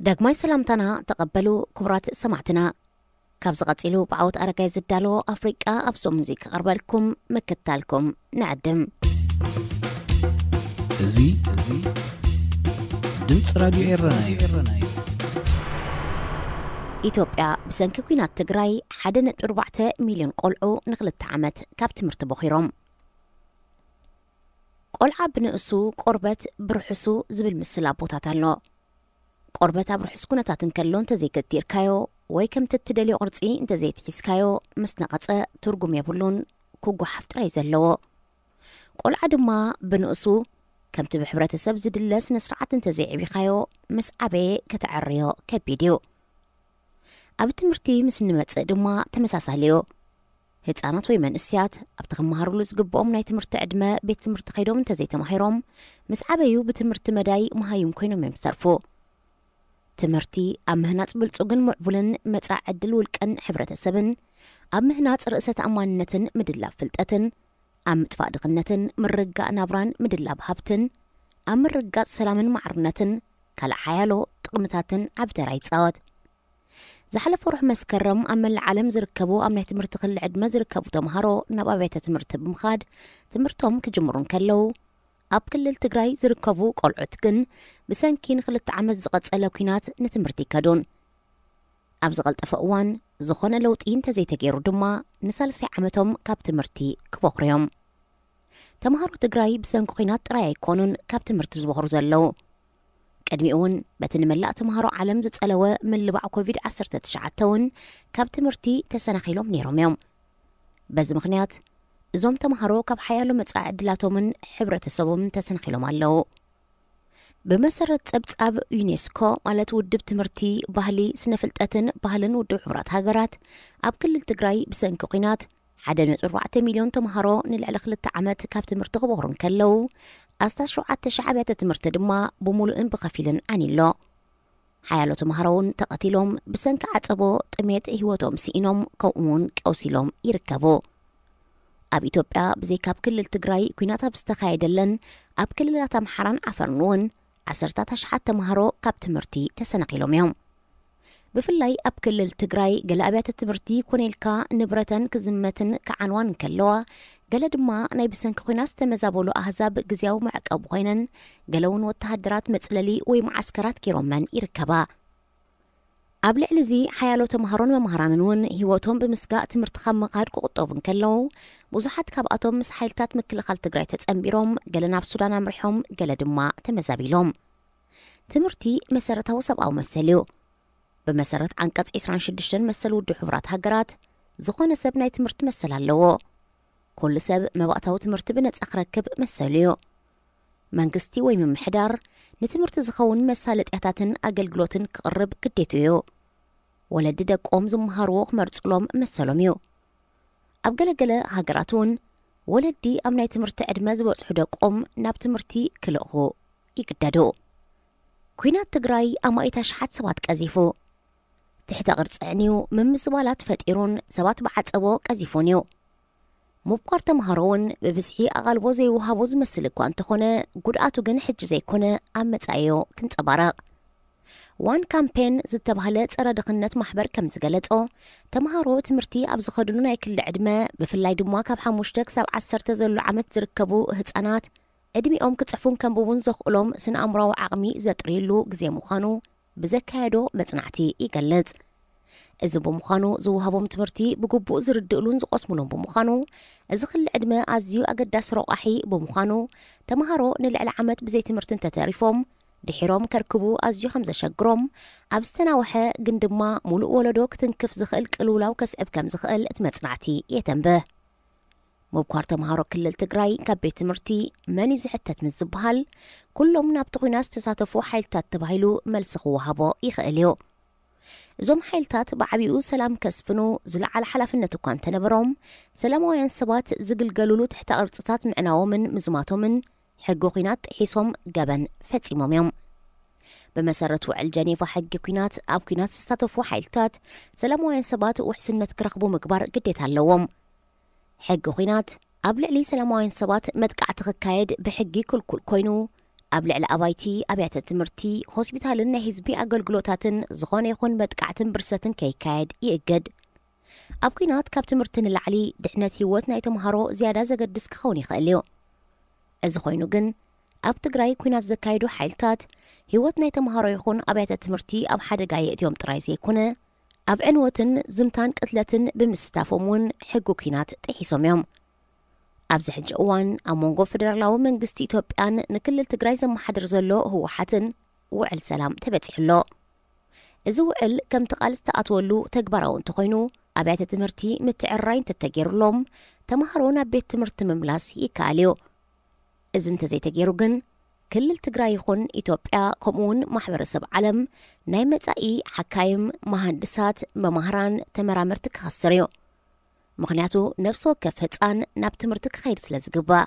ዳግማይ ሰላምታና ተቐበሉ ክቡራት ሰማዕትና። ካብዚ ቀጺሉ ብዓወት ኣረጋይ ዝዳሎ ኣፍሪቃ ኣብ ዞም ሙዚክ ክቐርበልኩም ምክታልኩም ንዕድም። እዚ፣ እዚ ድምፂ ራድዮ ኤረና እዩ። ኢትዮጵያ ብሰንኪ ኲናት ትግራይ ሓደ ነጥቢ ኣርባዕተ ሚልዮን ቆልዑ ንክልተ ዓመት ካብ ትምህርቲ ቦኺሮም። ቆልዓ ብንእሱ ቆርበት ብርሑሱ ዝብል ምስል ኣቦታት ኣሎ። ቆርበት ኣብ ርሑስ ኩነታት እንከሎ እንተዘይገቲርካዮ ወይ ከምቲ እትደልዮ ቅርጺ እንተዘይትሒዝካዮ ምስ ነቐጸ ትርጉም የብሉን፣ ክጓሓፍ ጥራይ ዘለዎ። ቆልዓ ድማ ብንእሱ ከምቲ ብሕብረተሰብ ዝድለ ስነ ስርዓት እንተዘይዕቢኻዮ ምስ ዓበየ ከተዕርዮ ከቢድ እዩ። ኣብ ትምህርቲ ምስ እንመጽእ ድማ ተመሳሳሊ እዩ። ህጻናት ወይ መንእስያት ኣብቲ ክመሃሩሉ ዝግብኦም ናይ ትምህርቲ ዕድመ ቤት ትምህርቲ ከይዶም እንተዘይተማሂሮም ምስ ዓበዩ ብትምህርቲ መዳይ መሃይም ኮይኖም እዮም ዝተርፉ። ትምህርቲ ኣብ ምህናጽ ብልጹግን ምዕቡልን መጻኢ ዕድል ውልቀን ሕብረተሰብን፣ ኣብ ምህናጽ ርእሰ ተኣማንነትን ምድላብ ፍልጠትን፣ ኣብ ምጥፋእ ድኽነትን ምርጋእ ናብራን ምድላብ ሃብትን፣ ኣብ ምርጋጽ ሰላምን ማዕርነትን ካልእ ሓያሎ ጥቕምታትን ዓቢ ተራ ይጻወት። ዝሓለፈ ወርሒ መስከረም ኣብ መላእ ዓለም ዝርከቡ ኣብ ናይ ትምህርቲ ክሊ ዕድመ ዝርከቡ ተምሃሮ ናብ ኣብያተ ትምህርቲ ብምኻድ ትምህርቶም ክጅምሩ እንከለዉ፣ ኣብ ክልል ትግራይ ዝርከቡ ቆልዑት ግን ብሰንኪ ንክልተ ዓመት ዝቐጸለ ኲናት ንትምህርቲ ይከዱን። ኣብ ዝቐልጠፈ እዋን ዝኾነ ለውጢ እንተዘይተገይሩ ድማ ንሳልሳይ ዓመቶም ካብ ትምህርቲ ክቦኽሩ እዮም። ተምሃሮ ትግራይ ብሰንኪ ኲናት ጥራይ ኣይኮኑን ካብ ትምህርቲ ዝቦኽሩ ዘለዉ። ቅድሚኡ እውን በቲ ንመላእ ተምሃሮ ዓለም ዝጸለወ ምልባዕ ኮቪድ ዓሰርተ ትሽዓተ እውን ካብ ትምህርቲ ተሰናኺሎም ነይሮም እዮም። በዚ ምኽንያት እዞም ተምሃሮ ካብ ሓያሎ መጻኢ ዕድላቶምን ሕብረተሰቦምን ተሰናኺሎም ኣለዉ። ብመሰረት ጸብጻብ ዩኔስኮ፣ ማለት ውድብ ትምህርቲ፣ ባህሊ፣ ስነ ፍልጠትን ባህልን ውድብ ሕቡራት ሃገራት፣ ኣብ ክልል ትግራይ ብሰንኪ ኲናት ሓደ ነጥቢ ኣርባዕተ ሚልዮን ተምሃሮ ንልዕሊ ክልተ ዓመት ካብ ትምህርቲ ክቦኽሩ እንከለዉ፣ ኣስታት ሸውዓተ ሽሕ ኣብያተ ትምህርቲ ድማ ብምሉእን ብኸፊልን ዓንዩ ኣሎ። ሓያሎ ተምሃሮ እውን ተቐቲሎም፣ ብሰንኪ ዓጸቦ፣ ጥሜት ህይወቶም ስኢኖም፣ ከምኡ እውን ቀውሲሎም ይርከቡ። ኣብ ኢትዮጵያ ብዘይካ ኣብ ክልል ትግራይ ኲናት ኣብ ዝተኻየደለን ኣብ ክልላት ኣምሓራን ዓፈርን እውን ዓሰርታት ኣሽሓት ተምሃሮ ካብ ትምህርቲ ተሰናኺሎም እዮም። ብፍላይ ኣብ ክልል ትግራይ ገለ ኣብያተ ትምህርቲ ኮነ ኢልካ ንብረተን ክዝመትን ክዓንዋን እንከለዋ፣ ገለ ድማ ናይ ብሰንኪ ኲናት ዝተመዛበሉ ኣህዛብ ግዝያዊ መዕቀቢ ኮይነን፣ ገለ እውን ወተሃደራት መጽለሊ ወይ መዓስከራት ገይሮመን ይርከባ። ኣብ ልዕሊ እዚ ሓያሎ ተምሃሮን መምሃራንን እውን ህይወቶም ብምስጋእ ትምህርቲ ካብ ምኻድ ክቑጠቡ እንከለዉ፣ ብዙሓት ካብኣቶም ምስ ሓይልታት ምክልኻል ትግራይ ተጸንቢሮም፣ ገለ ናብ ሱዳን ኣምሪሖም፣ ገለ ድማ ተመዛቢሎም። ትምህርቲ መሰረታዊ ሰብኣዊ መሰል እዩ። ብመሰረት ዓንቀጽ ዕስራን ሽዱሽተን መሰል ውድብ ሕቡራት ሃገራት፣ ዝኾነ ሰብ ናይ ትምህርቲ መሰል ኣለዎ። ኩሉ ሰብ መባእታዊ ትምህርቲ ብነጻ ክረክብ መሰሉ እዩ። መንግስቲ ወይ ምምሕዳር ንትምህርቲ ዝኸውን መሳለጥያታትን ኣገልግሎትን ክቕርብ ግዴቱ እዩ። ወለዲ ደቆም ዝመሃርዎ ክመርጹሎም መሰሎም እዩ። ኣብ ገለገለ ሃገራት እውን ወለዲ ኣብ ናይ ትምህርቲ ዕድመ ዝበጽሑ ደቆም ናብ ትምህርቲ ክልእኹ ይግደዱ። ኲናት ትግራይ ኣማኢት ኣሽሓት ሰባት ቀዚፉ፣ ትሕተ ቅርጺ ኣዕንዩ፣ ምምዝባላት ፈጢሩን ሰባት ብዓጸቦ ቀዚፉን እዩ። ምብኳር ተምሃሮ እውን ብብዝሒ ኣቓልቦ ዘይወሃቦ ዝመስል እኳ እንተኾነ፣ ጉድኣቱ ግን ሕጂ ዘይኮነ ኣብ መጻኢዮ ክንጸባረቕ። ዋን ካምፔን ዝተባህለ ጸረ ድኽነት ማሕበር ከም ዝገለጾ፣ ተምሃሮ ትምህርቲ ኣብ ዝኸድሉ ናይ ክሊ ዕድመ፣ ብፍላይ ድማ ካብ ሓሙሽተ ክሳብ ዓሰርተ ዘሎ ዓመት ዝርከቡ ህጻናት፣ ዕድሚኦም ክጽሕፉን ከንብቡን ዘኽእሎም ስነ ኣእምሮኣዊ ዓቕሚ ዘጥርዩሉ ግዜ ምዃኑ ብዘካየዶ መጽናዕቲ ይገልጽ። እዚ ብምዃኑ ዝወሃቦም ትምህርቲ ብግቡእ ዝርድእሉን ዝቐስሙሉን ብምዃኑ፣ እዚ ክሊ ዕድመ ኣዝዩ ኣገዳሲ ረቋሒ ብምዃኑ፣ ተምሃሮ ንልዕሊ ዓመት ብዘይ ትምህርቲ እንተተሪፎም፣ ድሒሮም ከርክቡ ኣዝዩ ከም ዘሸግሮም፣ ኣብ ዝተናውሐ ግን ድማ ሙሉእ ወለዶ ክትንክፍ ዝኽእል ቅልውላው ከስዕብ ከም ዝኽእል እቲ መጽናዕቲ የተንብህ። ምብኳር ተምሃሮ ክልል ትግራይ ካብ ቤት ትምህርቲ መን እዩ ዝሕተት ምስ ዝበሃል፣ ኩሎም ናብቲ ኲናት ዝተሳተፉ ሓይልታት ተባሂሉ መልሲ ክወሃቦ ይኽእል እዩ። እዞም ሓይልታት ብዓቢኡ ሰላም ከስፍኑ ዝለዓለ ሓላፍነት እኳ እንተነበሮም፣ ሰላማውያን ሰባት ዝግልገሉሉ ትሕተ ቅርጽታት ምዕናዎምን ምዝማቶምን ሕጊ ኲናት ጥሒሶም ገበን ፈጺሞም እዮም። ብመሰረት ውዕል ጀኔቫ ሕጊ ኲናት፣ ኣብ ኲናት ዝሳተፉ ሓይልታት ሰላማውያን ሰባት ውሕስነት ክረኽቡ ምግባር ግዴታ ኣለዎም። ሕጊ ኲናት ኣብ ልዕሊ ሰላማውያን ሰባት መጥቃዕቲ ክካየድ ብሕጊ ክልኩል ኮይኑ፣ ኣብ ልዕሊ ኣባይቲ፣ ኣብያተ ትምህርቲ፣ ሆስፒታልን ናይ ህዝቢ ኣገልግሎታትን ዝኾነ ይኹን መጥቃዕትን ብርሰትን ከይካየድ ይእግድ። ኣብ ኲናት ካብ ትምህርቲ ንላዕሊ ድሕነት ህይወት ናይ ተምሃሮ ዝያዳ ዘገድስ ክኸውን ይኽእል እዩ። እዚ ኮይኑ ግን፣ ኣብ ትግራይ ኲናት ዘካየዱ ሓይልታት ህይወት ናይ ተምሃሮ ይኹን ኣብያተ ትምህርቲ ኣብ ሓደጋ የእትዮም ጥራይ ዘይኮነ፣ ኣብ ዕንወትን ዝምታን ቅትለትን ብምስታፎም እውን ሕጊ ኲናት ጥሒሶም እዮም። ኣብዚ ሕጂ እዋን ኣብ መንጎ ፈደራላዊ መንግስቲ ኢትዮጵያን ንክልል ትግራይ ዘመሓድር ዘሎ ህወሓትን ውዕል ሰላም ተበጺሑ ኣሎ። እዚ ውዕል ከምቲ ቃል ዝተኣትወሉ ተግባራዊ እንተኾይኑ፣ ኣብያተ ትምህርቲ ምትዕርራይ እንተተገይሩሎም፣ ተምሃሮ ናብ ቤት ትምህርቲ ምምላስ ይከኣል እዩ። እዚ እንተዘይተገይሩ ግን፣ ክልል ትግራይ ይኹን ኢትዮጵያ፣ ከምኡ እውን ማሕበረሰብ ዓለም፣ ናይ መጻኢ ሓካይም፣ መሃንድሳት፣ መማህራን፣ ተመራመርቲ ክኸስር እዩ። ምኽንያቱ፣ ነፍሲ ወከፍ ህጻን ናብ ትምህርቲ ክኸይድ ስለ ዝግባእ።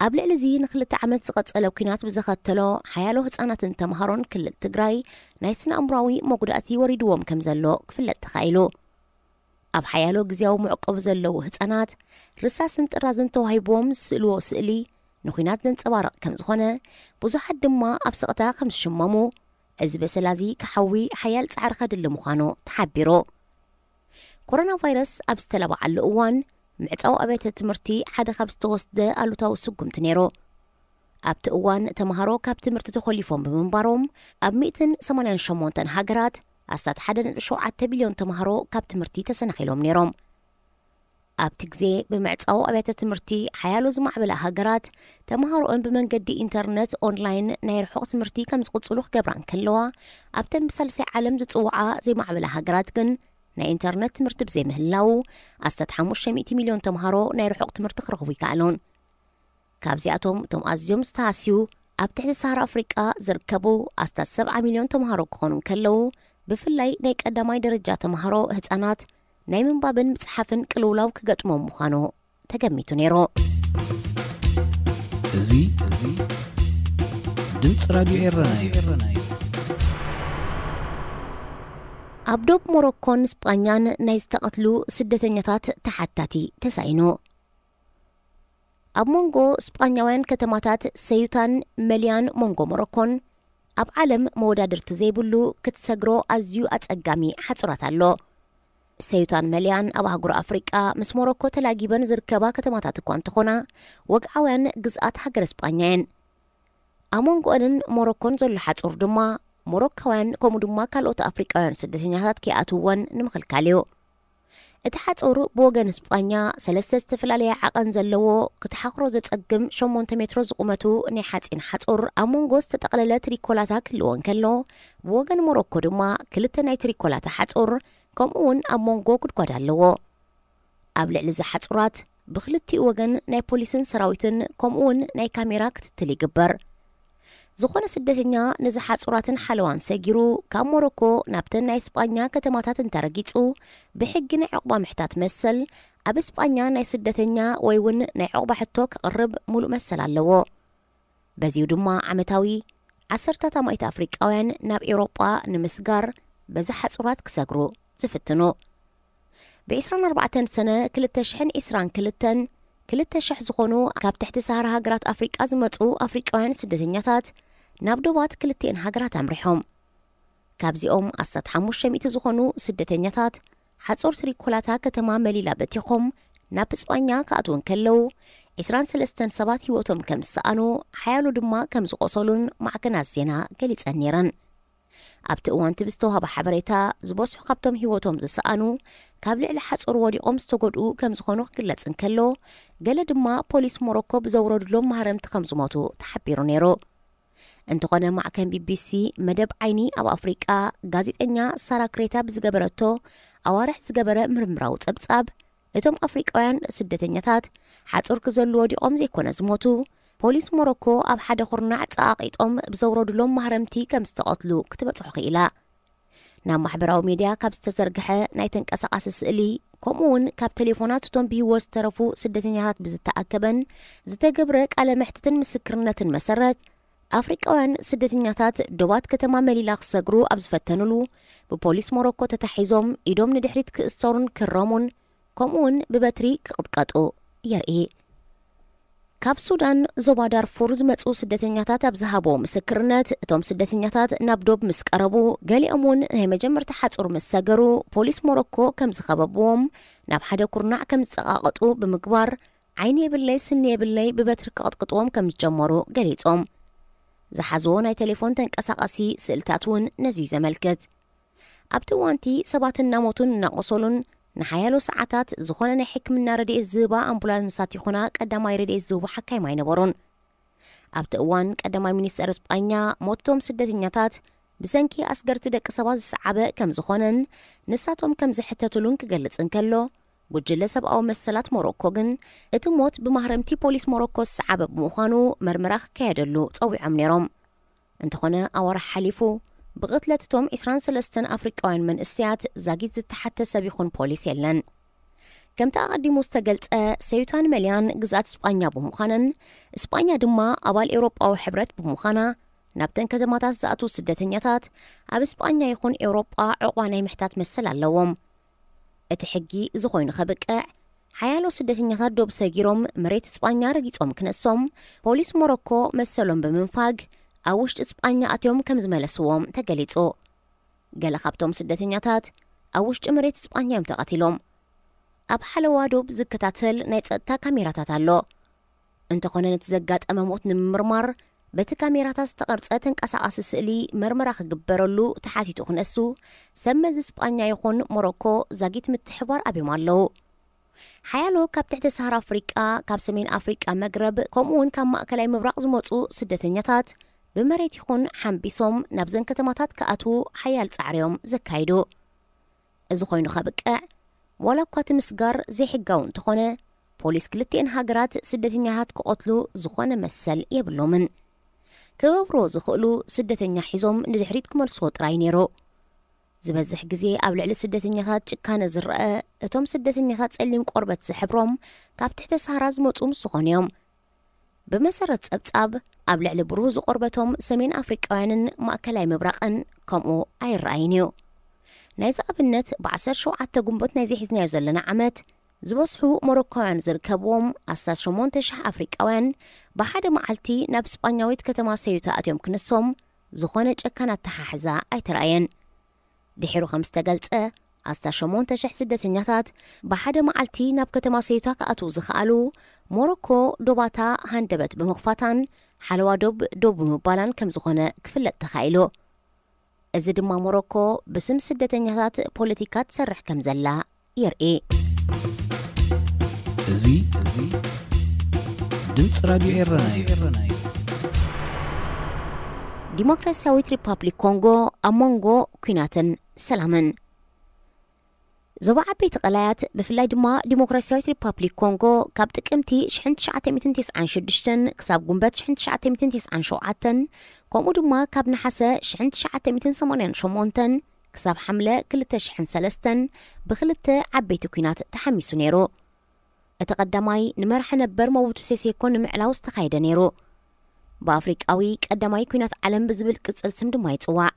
ኣብ ልዕሊ እዚ ንክልተ ዓመት ዝቐጸለ ኲናት ብዘኸተሎ፣ ሓያሎ ህጻናትን ተምሃሮን ክልል ትግራይ ናይ ስነ ኣእምሮኣዊ መጉዳእቲ ወሪድዎም ከም ዘሎ ክፍለጥ ተኻኢሉ። ኣብ ሓያሎ ግዝያዊ መዕቆቢ ዘለዉ ህጻናት፣ ርሳስን ጥራዝን ተዋሂብዎም ዝስእልዎ ስእሊ ንኲናት ዘንጸባርቕ ከም ዝኾነ፣ ብዙሓት ድማ ኣብ ስቕታ ከም ዝሽመሙ፣ እዚ በሰላ እዚ ክሓዊ ሓያል ጻዕሪ ከድሊ ምዃኑ ተሓቢሩ። ኮሮና ቫይረስ ኣብ ዝተለባዓሉ እዋን፣ ምዕጻው ኣብያተ ትምህርቲ ሓደ ካብ ዝተወስደ ኣሉታዊ ስጉምቲ ነይሩ። ኣብቲ እዋን፣ ተምሃሮ ካብ ትምህርቲ ተኾሊፎም ብምንባሮም፣ ኣብ ሚእትን ሰማንያን ሸሞንተን ሃገራት ኣስታት ሓደ ነጥቢ ሸውዓተ ቢልዮን ተምሃሮ ካብ ትምህርቲ ተሰናኺሎም ነይሮም። ኣብቲ ግዜ፣ ብምዕጻው ኣብያተ ትምህርቲ ሓያሎ ዝማዕበላ ሃገራት፣ ተምሃሮኦም ብመንገዲ ኢንተርነት፣ ኦንላይን፣ ናይ ርሑቕ ትምህርቲ ከም ዝቕጽሉ ክገብራ እንከለዋ፣ ኣብተን ብሳልሳይ ዓለም ዝጽውዓ ዘይማዕበላ ሃገራት ግን፣ ናይ ኢንተርነት ትምህርቲ ብዘይምህላዉ፣ ኣስታት ሓሙሽተ ሚእቲ ሚልዮን ተምሃሮ ናይ ርሑቕ ትምህርቲ ክረኽቡ ይከኣሉን። ካብዚኣቶም፣ እቶም ኣዝዮም ዝተሃስዩ፣ ኣብ ትሕቲ ሰሃራ ኣፍሪቃ ዝርከቡ ኣስታት ሰብዓ ሚልዮን ተምሃሮ ክኾኑ እንከለዉ፣ ብፍላይ ናይ ቀዳማይ ደረጃ ተምሃሮ ህጻናት ናይ ምንባብን ምጽሓፍን ቅልውላው ክገጥሞም ምዃኑ ተገሚቱ ነይሩ። እዚ፣ እዚ ድምፂ ራድዮ ኤረና እዩ። ኣብ ዶብ ሞሮኮን ስጳኛን ናይ ዝተቐትሉ ስደተኛታት ተሓታቲ ተሳኢኑ። ኣብ መንጎ ስጳኛውያን ከተማታት ሰዩታን መሊያን መንጎ ሞሮኮን ኣብ ዓለም መወዳድርቲ ዘይብሉ ክትሰግሮ ኣዝዩ ኣጸጋሚ ሓጹራት ኣሎ። ሰዩታን መሊያን ኣብ ኣህጉር ኣፍሪቃ ምስ ሞሮኮ ተላጊበን ዝርከባ ከተማታት እኳ እንተኾና፣ ወግዓውያን ግዝኣት ሃገረ ስጳኛ እየን። ኣብ መንጎኦንን ሞሮኮን ዘሎ ሓጹር ድማ፣ ሞሮካውያን ከምኡ ድማ ካልኦት ኣፍሪቃውያን ስደተኛታት ከይኣትውወን ንምኽልካል እዩ። እቲ ሓጹር ብወገን ስጳኛ ሰለስተ ዝተፈላለየ ዓቐን ዘለዎ፣ ክትሓኽሮ ዘጸግም ሸሞንተ ሜትሮ ዝቑመቱ ናይ ሓጺን ሓጹር ኣብ መንጎ ዝተጠቕለለ ትሪኮላታ ክህልዎ እንከሎ፣ ብወገን ሞሮኮ ድማ ክልተ ናይ ትሪኮላታ ሓጹር፣ ከምኡ እውን ኣብ መንጎ ጉድጓድ ኣለዎ። ኣብ ልዕሊ እዚ ሓጹራት ብኽልቲኡ ወገን ናይ ፖሊስን ሰራዊትን ከምኡ እውን ናይ ካሜራ ክትትል ይግበር። ዝኾነ ስደተኛ ነዚ ሓጹራትን ሓለዋን ሰጊሩ ካብ ሞሮኮ ናብተን ናይ ስጳኛ ከተማታት እንተረጊጹ፣ ብሕጊ ናይ ዕቑባ ምሕታት መሰል ኣብ ስጳኛ ናይ ስደተኛ ወይ እውን ናይ ዕቑባ ሕቶ ክቕርብ ሙሉእ መሰል ኣለዎ። በዚኡ ድማ ዓመታዊ ዓሰርታት ኣማኢት ኣፍሪቃውያን ናብ ኤውሮጳ ንምስጋር በዚ ሓጹራት ክሰግሩ ዝፍትኑ። ብ ዕስራን ኣርባዕተን ሰነ ክልተ ሽሕን ዕስራን ክልተን፣ ክልተ ሽሕ ዝኾኑ ካብ ትሕቲ ሰሃራ ሃገራት ኣፍሪቃ ዝመጹ ኣፍሪቃውያን ስደተኛታት ናብ ዶባት ክልቲኤን ሃገራት ኣምሪሖም። ካብዚኦም ኣስታት ሓሙሽተ ሚእቲ ዝኾኑ ስደተኛታት ሓጹር ትሪኮላታ ከተማ መሊላ በቲኾም ናብ ስጳኛ ክኣትዉ እንከለዉ፣ ዕስራን ሰለስተን ሰባት ህይወቶም ከም ዝሰኣኑ፣ ሓያሎ ድማ ከም ዝቖሰሉን ማዕከናት ዜና ገሊጸን ነይረን። ኣብቲ እዋን እቲ ብዝተዋህበ ሓበሬታ፣ ዝበዝሑ ካብቶም ህይወቶም ዝሰኣኑ፣ ካብ ልዕሊ ሓጹር ወዲቖም ዝተጎድኡ ከም ዝኾኑ ክግለጽ እንከሎ፣ ገለ ድማ ፖሊስ ሞሮኮ ብዘውረዱሎም ማህረምቲ ከም ዝሞቱ ተሓቢሩ ነይሩ። እንተኾነ፣ ማዕከን ቢቢሲ መደብ ዓይኒ ኣብ ኣፍሪቃ፣ ጋዜጠኛ ሳራ ክሬታ ብዝገበረቶ ኣዋርሕ ዝገበረ ምርምራዊ ጸብጻብ፣ እቶም ኣፍሪቃውያን ስደተኛታት ሓጹር ክዘሉ ወዲቖም ዘይኮነ ዝሞቱ፣ ፖሊስ ሞሮኮ ኣብ ሓደ ኩርናዕ ጸቓቒጦም ብዘውረዱሎም ማህረምቲ ከም ዝተቐትሉ ክትበጽሖ ክኢላ። ናብ ማሕበራዊ ሜድያ ካብ ዝተዘርግሐ ናይ ተንቀሳቓሲ ስእሊ፣ ከምኡ እውን ካብ ቴሌፎናት እቶም ብህይወት ዝተረፉ ስደተኛታት ብዝተኣከበን ዝተገብረ ቃለ መሕትትን ምስክርነትን መሰረት፣ ኣፍሪቃውያን ስደተኛታት ዶባት ከተማ መሊላ ክሰግሩ ኣብ ዝፈተኑሉ፣ ብፖሊስ ሞሮኮ ተታሒዞም ኢዶም ንድሕሪት ክእሰሩን ክረሙን፣ ከምኡ እውን ብበትሪ ክቕጥቀጡ የርኢ። ካብ ሱዳን ዞባ ዳርፉር ዝመጹ ስደተኛታት ኣብ ዝሃብዎ ምስክርነት፣ እቶም ስደተኛታት ናብ ዶብ ምስ ቀረቡ፣ ገሊኦም እውን ናይ መጀመርታ ሓጹር ምስ ሰገሩ፣ ፖሊስ ሞሮኮ ከም ዝኸበብዎም፣ ናብ ሓደ ኩርናዕ ከም ዝጸቓቐጡ ብምግባር፣ ዓይኒ የብለይ ስኒ የብለይ ብበትሪ ክቕጥቅጥዎም ከም ዝጀመሩ ገሊጾም። ዝሓዝዎ ናይ ቴሌፎን ተንቀሳቓሲ ስእልታት እውን ነዚ እዩ ዘመልክት። ኣብቲ እዋንቲ ሰባት እናሞቱን እናቆሰሉን ንሓያሎ ሰዓታት ዝኾነ ናይ ሕክምና ረድኤት ዝህባ ኣምቡላንሳት ይኹና ቀዳማይ ረድኤት ዝህቡ ሓካይም ኣይነበሩን። ኣብቲ እዋን ቀዳማይ ሚኒስተር እስጳኛ ሞቶም ስደተኛታት ብሰንኪ ኣስገርቲ ደቂ ሰባት ዝሰዓበ ከም ዝኾነን ንሳቶም ከም ዝሕተትሉን ክገልጽ እንከሎ፣ ጉጅለ ሰብኣዊ መሰላት ሞሮኮ ግን እቲ ሞት ብማህረምቲ ፖሊስ ሞሮኮ ዝሰዓበ ብምዃኑ መርመራ ክካየደሉ ጸዊዖም ነይሮም። እንተኾነ ኣዋርሕ ሓሊፉ ብቕትለት እቶም ዕስራን ሰለስተን ኣፍሪቃውያን መንእሰያት ዛጊት ዝተሓተ ሰብ ይኹን ፖሊስ የለን። ከምቲ ኣቐዲሙ ዝተገልጸ፣ ሰዩታን መሊያን ግዝኣት እስጳኛ ብምዃነን፣ እስጳኛ ድማ ኣባል ኤውሮጳዊ ሕብረት ብምዃና፣ ናብተን ከተማታት ዝኣትዉ ስደተኛታት ኣብ እስጳኛ ይኹን ኤውሮጳ ዕቑባ ናይ ምሕታት መሰል ኣለዎም። እቲ ሕጊ እዚ ኮይኑ ከብቅዕ፣ ሓያሎ ስደተኛታት ዶብ ሰጊሮም መሬት እስጳኛ ረጊጾም ክነሶም፣ ፖሊስ ሞሮኮ መሰሎም ብምንፋግ፣ ኣብ ውሽጢ እስጳኛ ኣትዮም ከም ዝመለስዎም ተገሊጹ። ገለ ካብቶም ስደተኛታት ኣብ ውሽጢ መሬት እስጳኛ እዮም ተቐቲሎም። ኣብ ሓለዋ ዶብ ዝከታተል ናይ ጸጥታ ካሜራታት ኣሎ። እንተኾነ ነቲ ዘጋጠመ ሞት ንምምርማር፣ በቲ ካሜራታት ዝተቐርጸ ተንቀሳቓሲ ስእሊ መርመራ ክግበረሉ ተሓቲቱ ክነሱ፣ ሰብ መዚ እስጳኛ ይኹን ሞሮኮ ዛጊት ምትሕብባር ኣብዮም ኣለዉ። ሓያሎ ካብ ትሕቲ ሰሃራ ኣፍሪቃ፣ ካብ ሰሜን ኣፍሪቃ መግረብ፣ ከምኡ እውን ካብ ማእከላይ ምብራቕ ዝመጹ ስደተኛታት ብመሬት ይኹን ሓምቢሶም ናብዘን ከተማታት ክኣትዉ ሓያል ጻዕሪ እዮም ዘካይዱ። እዚ ኮይኑ ከብቅዕ፣ ዋላ እኳ እቲ ምስጋር ዘይሕጋዊ እንተኾነ፣ ፖሊስ ክልቲኤን ሃገራት ስደተኛታት ክቐትሉ ዝኾነ መሰል የብሎምን። ክገብርዎ ዝኽእሉ ስደተኛ ሒዞም ንድሕሪት ክመልስዎ ጥራይ ነይሩ። ዝበዝሕ ግዜ ኣብ ልዕሊ ስደተኛታት ጭካነ ዝረአ፣ እቶም ስደተኛታት ጸሊም ቆርበት ዝሕብሮም ካብ ትሕቲ ሰሃራ ዝመጹ ምስ ዝኾኑ እዮም። ብመሰረት ጸብጻብ፣ ኣብ ልዕሊ ብሩህ ዝቆርበቶም ሰሜን ኣፍሪቃውያንን ማእከላይ ምብራቕን ከምኡ ኣይረኣይን እዩ። ናይዚ ኣብነት፣ ብ ዓሰርተ ሸውዓተ ጉንበት ናይዚ ሒዝናዮ ዘለና ዓመት፣ ዝበዝሑ ሞሮኮውያን ዝርከብዎም ኣስታት ሸሞንተ ሽሕ ኣፍሪቃውያን ብሓደ መዓልቲ ናብ ስጳኛዊት ከተማ ሰዩታ ኣትዮም ክንሶም፣ ዝኾነ ጨካን ኣተሓሕዛ ኣይተራእየን። ድሒሩ ከም ዝተገልጸ፣ ኣስታት ሸሞንተ ሽሕ ስደተኛታት ብሓደ መዓልቲ ናብ ከተማ ሰዩታ ክኣትዉ ዝኸኣሉ፣ ሞሮኮ ዶባታ ሃንደበት ብምኽፋታን ሓለዋ ዶብ ዶብ ብምባላን ከም ዝኾነ ክፍለጥ ተኻኢሉ። እዚ ድማ ሞሮኮ ብስም ስደተኛታት ፖለቲካ ትሰርሕ ከም ዘላ የርኢ። እዚ፣ እዚ ድምፂ ራድዮ ኤረና እዩ። ዲሞክራሲያዊት ሪፓብሊክ ኮንጎ ኣብ መንጎ ኲናትን ሰላምን። ዞባ ዓበይቲ ቀላያት፣ ብፍላይ ድማ ዲሞክራሲያዊት ሪፓብሊክ ኮንጎ፣ ካብ ጥቅምቲ ሽሕን ትሽዓተ ሚእትን ተስዓን ሽዱሽተን ክሳብ ጉንበት ሽሕን ትሽዓተ ሚእትን ተስዓን ሸውዓተን፣ ከምኡ ድማ ካብ ነሓሰ ሽሕን ትሽዓተ ሚእትን ሰማንያን ሸሞንተን ክሳብ ሓምለ ክልተ ሽሕን ሰለስተን ብክልተ ዓበይቲ ኲናት ተሓሚሱ ነይሩ። እቲ ቀዳማይ ንመራሒ ነበር ሞቡቱ ሴሴኮ ንምዕላው ዝተኻየደ ነይሩ። ብኣፍሪቃዊ ቀዳማይ ኲናት ዓለም ብዝብል ቅጽል ስም ድማ ይጽዋዕ።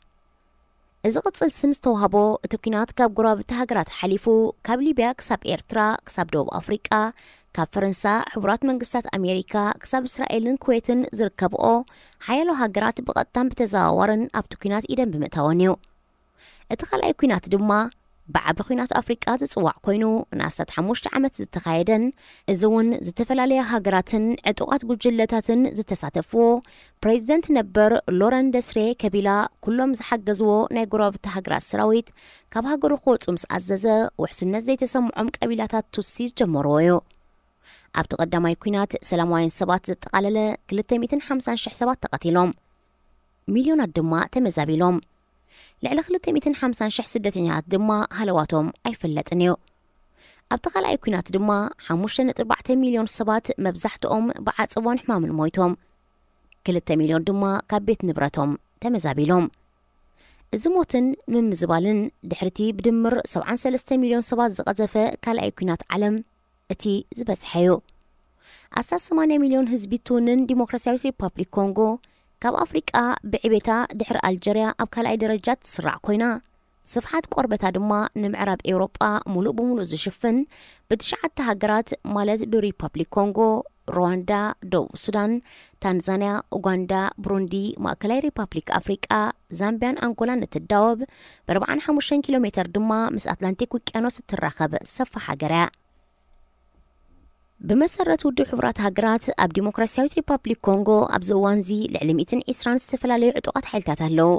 እዚ ቅጽል ስም ዝተዋህቦ፣ እቲ ኲናት ካብ ጎረባብቲ ሃገራት ሓሊፉ፣ ካብ ሊብያ ክሳብ ኤርትራ፣ ክሳብ ደቡብ ኣፍሪቃ፣ ካብ ፈረንሳ፣ ሕቡራት መንግስታት ኣሜሪካ፣ ክሳብ እስራኤልን ኩዌትን ዝርከብኦ ሓያሎ ሃገራት ብቐጥታን ብተዘዋዋርን ኣብቲ ኲናት ኢደን ብምእታወን እዩ። እቲ ካልኣይ ኲናት ድማ ብዓቢ ኲናት ኣፍሪቃ ዝጽዋዕ ኮይኑ፣ ንኣስታት ሓሙሽተ ዓመት ዝተኻየደን፣ እዚ እውን ዝተፈላለያ ሃገራትን ዕጡቓት ጉጅለታትን ዝተሳተፍዎ፣ ፕሬዚደንት ነበር ሎረን ደስሬ ከቢላ ኩሎም ዝሓገዝዎ ናይ ጎረባብቲ ሃገራት ሰራዊት ካብ ሃገሩ ክወጹ ምስ ኣዘዘ፣ ውሕስነት ዘይተሰምዖም ቀቢላታት ቱሲ ዝጀመርዎ እዩ። ኣብቲ ቀዳማይ ኲናት ሰላማውያን ሰባት ዘጠቓለለ ክልተ ሚእትን ሓምሳን ሽሕ ሰባት ተቐቲሎም፣ ሚልዮናት ድማ ተመዛቢሎም። ልዕሊ ክልተ ሚእትን ሓምሳን ሽሕ ስደተኛታት ድማ ሃለዋቶም ኣይፍለጥን እዩ። ኣብቲ ካልኣይ ኲናት ድማ ሓሙሽተ ነጥቢ ኣርባዕተ ሚልዮን ሰባት፣ መብዛሕትኦም ብዓጸቦን ሕማምን ሞይቶም። ክልተ ሚልዮን ድማ ካብ ቤት ንብረቶም ተመዛቢሎም። እዚ ሞትን ምምዝባልን ድሕርቲ ብድምር ሰብዓን ሰለስተ ሚልዮን ሰባት ዝቐዘፈ ካልኣይ ኲናት ዓለም እቲ ዝበዝሐ እዩ። ኣስታት ሰማንያ ሚልዮን ህዝቢ ትውንን ዲሞክራሲያዊት ሪፓብሊክ ኮንጎ፣ ካብ ኣፍሪቃ ብዕቤታ ድሕሪ ኣልጀርያ ኣብ ካልኣይ ደረጃ ትስራዕ ኮይና፣ ስፍሓት ቆርበታ ድማ ንምዕራብ ኤውሮጳ ሙሉእ ብሙሉእ ዝሽፍን፣ ብትሽዓተ ሃገራት ማለት ብሪፓብሊክ ኮንጎ፣ ሩዋንዳ፣ ደቡብ ሱዳን፣ ታንዛንያ፣ ኡጋንዳ፣ ብሩንዲ፣ ማእከላይ ሪፓብሊክ ኣፍሪቃ፣ ዛምቢያን ኣንጎላን እትዳወብ፣ ብ45 ኪሎ ሜተር ድማ ምስ ኣትላንቲክ ውቅያኖስ እትራኸብ ሰፋ ሃገር እያ። ብመሰረት ውድብ ሕቡራት ሃገራት፣ ኣብ ዲሞክራሲያዊት ሪፓብሊክ ኮንጎ ኣብዚ እዋንዚ ልዕሊ ሚእትን ዕስራን ዝተፈላለዩ ዕጡቓት ሓይልታት ኣለዉ።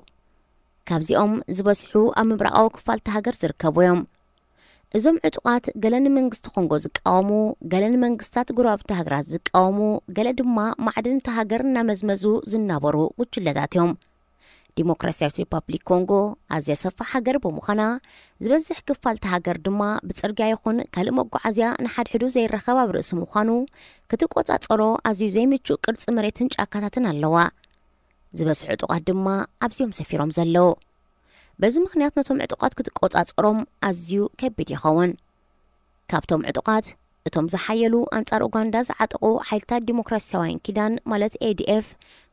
ካብዚኦም ዝበዝሑ ኣብ ምብራቓዊ ክፋል እታ ሃገር ዝርከቡ እዮም። እዞም ዕጡቓት ገለ ንመንግስቲ ኮንጎ ዝቃወሙ፣ ገለ ንመንግስታት ጎረባብቲ ሃገራት ዝቃወሙ፣ ገለ ድማ ማዕድን እታ ሃገር እናመዝመዙ ዝናበሩ ጉጅለታት እዮም። ዲሞክራሲያዊት ሪፓብሊክ ኮንጎ ኣዝያ ሰፋሕ ሃገር ብምዃና፣ ዝበዝሕ ክፋል እታ ሃገር ድማ ብጽርግያ ይኹን ካልእ መጓዓዝያ ንሓድሕዱ ዘይራኸብ ኣብ ርእሲ ምዃኑ፣ ክትቆጻጸሮ ኣዝዩ ዘይምቹእ ቅርጺ መሬትን ጫካታትን ኣለዋ። ዝበዝሑ ዕጡቓት ድማ ኣብዚኦም ሰፊሮም ዘለዉ። በዚ ምኽንያት ነቶም ዕጡቓት ክትቆጻጸሮም ኣዝዩ ከቢድ ይኸውን። ካብቶም ዕጡቓት፣ እቶም ዝሓየሉ ኣንጻር ኡጋንዳ ዝዓጠቑ ሓይልታት ዲሞክራሲያውያን ኪዳን ማለት ኤ ዲ ኤፍ፣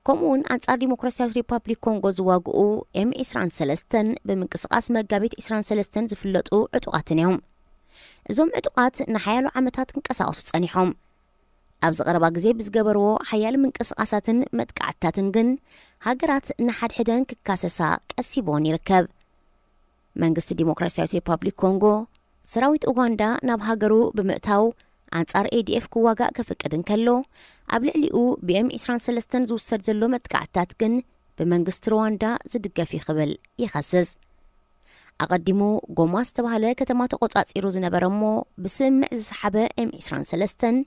ከምኡ እውን ኣንጻር ዲሞክራሲያዊት ሪፓብሊክ ኮንጎ ዝዋግኡ ኤም ዕስራን ሰለስተን ብምንቅስቓስ መጋቢት ዕስራን ሰለስተን ዝፍለጡ ዕጡቓትን እዮም። እዞም ዕጡቓት ንሓያሎ ዓመታት ክንቀሳቐሱ ጸኒሖም። ኣብዚ ቀረባ ግዜ ብዝገበርዎ ሓያል ምንቅስቓሳትን መጥቃዕትታትን ግን ሃገራት ንሓድሕደን ክካሰሳ ቀሲቦን ይርከብ። መንግስቲ ዲሞክራሲያዊት ሪፓብሊክ ኮንጎ ሰራዊት ኡጋንዳ ናብ ሃገሩ ብምእታው ኣንጻር ኤ ዲ ኤፍ ክዋጋእ ክፍቅድ እንከሎ፣ ኣብ ልዕሊኡ ብ ኤም ዕስራን ሰለስተን ዝውሰድ ዘሎ መጥቃዕትታት ግን ብመንግስቲ ሩዋንዳ ዝድገፍ እዩ ክብል ይኸስስ። ኣቐዲሙ ጎማ ዝተባህለ ከተማ ተቖጻጺሩ ዝነበረ እሞ ብስምምዕ ዝሰሓበ ኤም ዕስራን ሰለስተን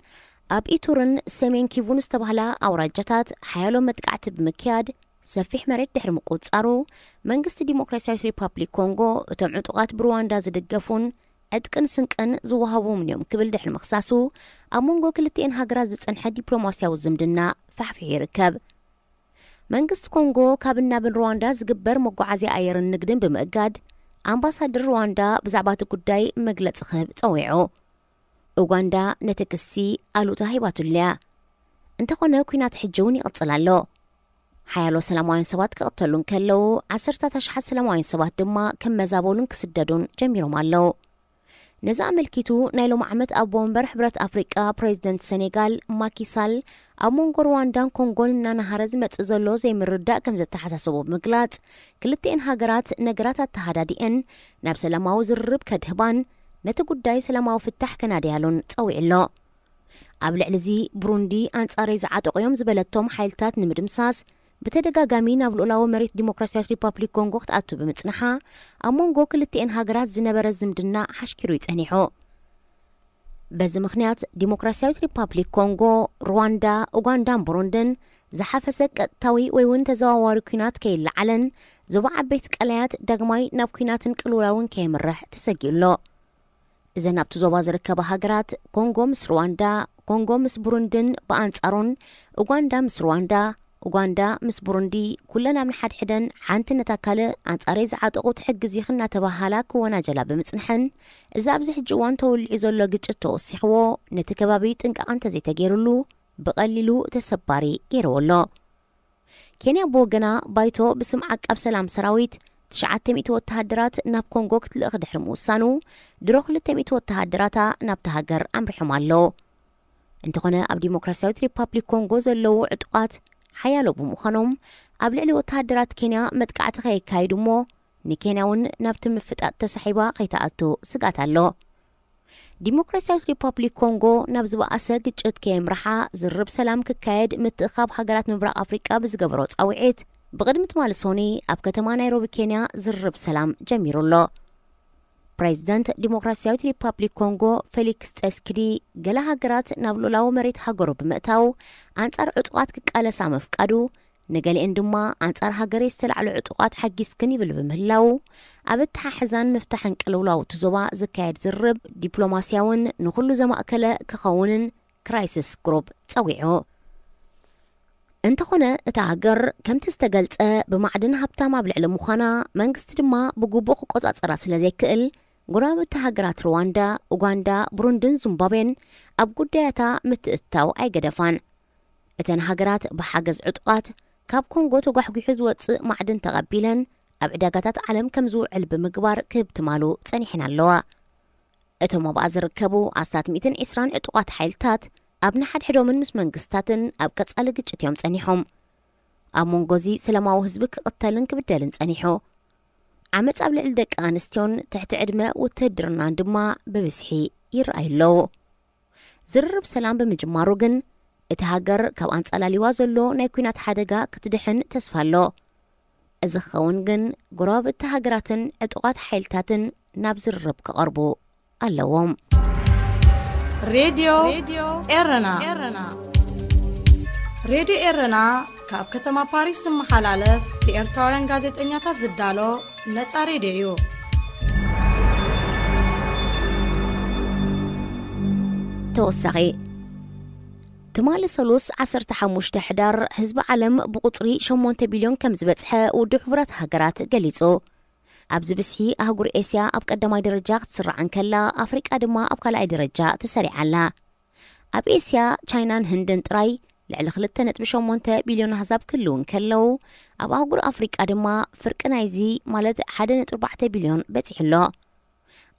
ኣብ ኢቱርን ሰሜን ኪቩን ዝተባህላ ኣውራጃታት ሓያሎ መጥቃዕቲ ብምክያድ ሰፊሕ መሬት ድሕሪ ምቁጽጻሩ፣ መንግስቲ ዲሞክራሲያዊት ሪፓብሊክ ኮንጎ እቶም ዕጡቓት ብሩዋንዳ ዝድገፉን ዕጥቅን ስንቅን ዝወሃቦምን እዮም ክብል ድሕሪ ምኽሳሱ፣ ኣብ መንጎ ክልቲኤን ሃገራት ዝጸንሐ ዲፕሎማስያዊ ዝምድና ፋሕፊሑ ይርከብ። መንግስቲ ኮንጎ ካብ ናብን ሩዋንዳ ዝግበር መጓዓዝያ ኣየርን ንግድን ብምእጋድ፣ ኣምባሳደር ሩዋንዳ ብዛዕባ እቲ ጉዳይ መግለጺ ክህብ ጸዊዑ። ኡጋንዳ ነቲ ክሲ ኣሉታ ሂባትሉ እያ። እንተኾነ፣ ኲናት ሕጂ እውን ይቕጽል ኣሎ። ሓያሎ ሰላማውያን ሰባት ክቕተሉ እንከለዉ፣ ዓሰርታት ኣሽሓት ሰላማውያን ሰባት ድማ ክመዛበሉን ክስደዱን ጀሚሮም ኣለዉ። ነዚ ኣመልኪቱ፣ ናይ ሎሚ ዓመት ኣቦ ወንበር ሕብረት ኣፍሪቃ ፕሬዚደንት ሰኔጋል ማኪ ሳል፣ ኣብ መንጎ ሩዋንዳን ኮንጎን እናነሃረ ዝመጽእ ዘሎ ዘይምርዳእ ከም ዘተሓሳሰቦ ብምግላጽ፣ ክልቲኤን ሃገራት ነገራት ኣተሃዳዲኤን ናብ ሰላማዊ ዝርርብ ከድህባን ነቲ ጉዳይ ሰላማዊ ፍታሕ ከናድያሉን ጸዊዑ ኣሎ። ኣብ ልዕሊ እዚ፣ ብሩንዲ ኣንጻረይ ዝዓጠቑ እዮም ዝበለቶም ሓይልታት ንምድምሳስ ብተደጋጋሚ ናብ ልኡላዊ መሬት ዲሞክራሲያዊት ሪፓብሊክ ኮንጎ ክትኣቱ ብምጽንሓ፣ ኣብ መንጎ ክልቲኤን ሃገራት ዝነበረ ዝምድና ሓሽኪሩ እዩ ጸኒሑ። በዚ ምኽንያት፣ ዲሞክራሲያዊት ሪፓብሊክ ኮንጎ፣ ሩዋንዳ፣ ኡጋንዳን ብሩንድን ዝሓፈሰ ቀጥታዊ ወይ እውን ተዘዋዋሪ ኲናት ከይለዓለን፣ ዞባ ዓበይቲ ቀላያት ዳግማይ ናብ ኲናትን ቅልውላውን ከየምርሕ ተሰጊኡ ኣሎ። እዘን ኣብቲ ዞባ ዝርከባ ሃገራት፣ ኮንጎ ምስ ሩዋንዳ፣ ኮንጎ ምስ ብሩንድን ብኣንጻሩን ኡጋንዳ ምስ ሩዋንዳ፣ ኡጋንዳ ምስ ብሩንዲ፣ ኩለን ኣብ ንሓድሕደን ሓንቲ ነታ ካልእ ኣንጻረይ ዝዓጠቑ ትሕግዝ ኢኺ እናተባሃላ ክወናጀላ ብምጽንሐን፣ እዚ ኣብዚ ሕጂ እዋን ተወሊዑ ዘሎ ግጭት ተወሲኽዎ፣ ነቲ ከባቢ ጥንቃቐ እንተዘይተገይሩሉ፣ ብቐሊሉ ተሰባሪ ገይርዎ ኣሎ። ኬንያ ብወገና፣ ባይቶ ብስም ዓቃብ ሰላም ሰራዊት ትሽዓተ ሚእቲ ወተሃደራት ናብ ኮንጎ ክትልእኽ ድሕሪ ምውሳኑ፣ ድሮ ክልተ ሚእቲ ወተሃደራታ ናብታ ሃገር ኣምሪሖም ኣለዉ። እንተኾነ፣ ኣብ ዲሞክራሲያዊት ሪፓብሊክ ኮንጎ ዘለዉ ዕጡቓት ሓያሎ ብምዃኖም፣ ኣብ ልዕሊ ወተሃደራት ኬንያ መጥቃዕቲ ከየካይዱ እሞ፣ ንኬንያ እውን ናብቲ ምፍጣጥ ተሳሒባ ከይትኣቱ ስግኣት ኣሎ። ዲሞክራሲያዊት ሪፓብሊክ ኮንጎ ናብ ዝበኣሰ ግጭት ከየምርሓ ዝርርብ ሰላም ክካየድ ምትእኻብ ሃገራት ምብራቕ ኣፍሪቃ ብዝገበሮ ጻውዒት፣ ብቕድሚ ትማሊ ሶኒ ኣብ ከተማ ናይሮቢ ኬንያ ዝርርብ ሰላም ጀሚሩ ኣሎ። ፕሬዚደንት ዲሞክራሲያዊት ሪፓብሊክ ኮንጎ ፌሊክስ ጸስኪዲ፣ ገለ ሃገራት ናብ ሉላዊ መሬት ሃገሩ ብምእታው ኣንጻር ዕጡቓት ክቃለሳ ምፍቃዱ፣ ንገሊአን ድማ ኣንጻር ሃገረይ ዝተላዕሉ ዕጡቓት ሓጊዝክን ይብል ብምህላው፣ ኣብ ኣተሓሕዛን ምፍታሕን ቅልውላው እቲ ዞባ ዝካየድ ዝርርብ ዲፕሎማስያውን ንኹሉ ዘማእከለ ክኸውንን ክራይሲስ ግሩፕ ጸዊዑ። እንተኾነ፣ እታ ሃገር ከምቲ ዝተገልጸ ብማዕድን ሃብታም ኣብ ልዕሊ ምዃና፣ መንግስቲ ድማ ብግቡእ ክቆጻጸራ ስለ ዘይክእል፣ ጎረባብቲ ሃገራት ሩዋንዳ፣ ኡጋንዳ፣ ብሩንድን ዚምባብዌን ኣብ ጉዳያታ ምትእትታው ኣይገደፋን። እተን ሃገራት ብሓገዝ ዕጡቓት ካብ ኮንጎ ተጓሕጒሑ ዝወጽእ ማዕድን ተቐቢለን ኣብ ዕዳጋታት ዓለም ከም ዝውዕል ብምግባር ክህብትማሉ ጸኒሐን ኣለዋ። እቶም ኣብኣ ዝርከቡ ኣስታት ሚእትን ዕስራን ዕጡቓት ሓይልታት ኣብ ንሓድሕዶምን ምስ መንግስታትን ኣብ ቀጻሊ ግጭት እዮም ጸኒሖም። ኣብ መንጎዚ ሰላማዊ ህዝቢ ክቕተልን ክብደልን ጸኒሑ። ዓመጽ ኣብ ልዕሊ ደቂ ኣንስትዮን ትሕቲ ዕድመ ውትህድርናን ድማ ብብዝሒ ይረኣዩ ኣለዉ። ዝርርብ ሰላም ብምጅማሩ ግን፣ እቲ ሃገር ካብ ኣንጻላሊዋ ዘሎ ናይ ኲናት ሓደጋ ክትድሕን ተስፋ ኣሎ። እዚ ክኸውን ግን፣ ጎረባብቲ ሃገራትን ዕጡቓት ሓይልታትን ናብ ዝርርብ ክቐርቡ ኣለዎም። ሬድዮ ኤረና። ሬድዮ ኤረና ካብ ከተማ ፓሪስ ዝመሓላለፍ ብኤርትራውያን ጋዜጠኛታት ዝዳሎ ነጻ ሬድዮ እዩ። ተወሳኺ፣ ትማሊ ሰሉስ ዓሰርተ ሓሙሽተ ሕዳር፣ ህዝቢ ዓለም ብቁጽሪ ሸሞንተ ቢልዮን ከም ዝበጽሐ ውድብ ሕቡራት ሃገራት ገሊጹ። ኣብዚ ብዝሒ ኣህጉር ኤስያ ኣብ ቀዳማይ ደረጃ ክትስራዕ እንከላ፣ ኣፍሪቃ ድማ ኣብ ካልኣይ ደረጃ ተሰሪዓ ኣላ። ኣብ ኤስያ፣ ቻይናን ህንድን ጥራይ ልዕሊ ክልተ ነጥቢ ሸሞንተ ቢልዮን ኣህዛብ ክህልዉ እንከለዉ፣ ኣብ ኣህጉር ኣፍሪቃ ድማ ፍርቂ ናይዚ፣ ማለት ሓደ ነጥቢ ኣርባዕተ ቢልዮን በጺሑ ኣሎ።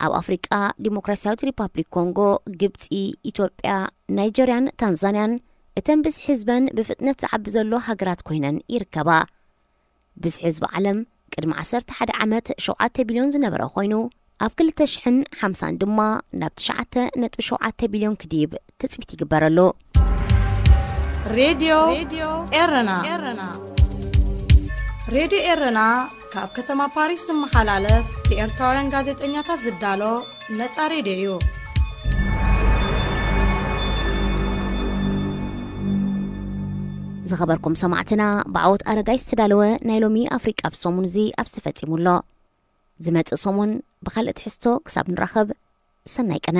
ኣብ ኣፍሪቃ፣ ዲሞክራሲያዊት ሪፓብሊክ ኮንጎ፣ ግብጺ፣ ኢትዮጵያ፣ ናይጀርያን ታንዛንያን እተን ብዝሒ ህዝበን ብፍጥነት ዝዓቢ ዘሎ ሃገራት ኮይነን ይርከባ። ብዝሒ ህዝቢ ዓለም ቅድሚ ዓሰርተ ሓደ ዓመት ሸውዓተ ቢልዮን ዝነበረ ኮይኑ፣ ኣብ ክልተ ሽሕን ሓምሳን ድማ ናብ ትሽዓተ ነጥቢ ሸውዓተ ቢልዮን ክድይብ ትጽቢት ይግበረሉ። ሬድዮ ኤረና። ሬድዮ ኤረና ካብ ከተማ ፓሪስ ዝመሓላለፍ ብኤርትራውያን ጋዜጠኛታት ዝዳሎ ነጻ ሬድዮ እዩ። ዝኸበርኩም ሰማዕትና፣ ብዓወት ኣረጋይ ዝተዳለወ ናይ ሎሚ ኣፍሪቃ ብሰሙን እዚ ኣብዚ ተፈጺሙ ኣሎ። ዝመጽእ ሰሙን ብኻልእ ትሕዝቶ ክሳብ ንራኸብ፣ ሰናይ ቅነ።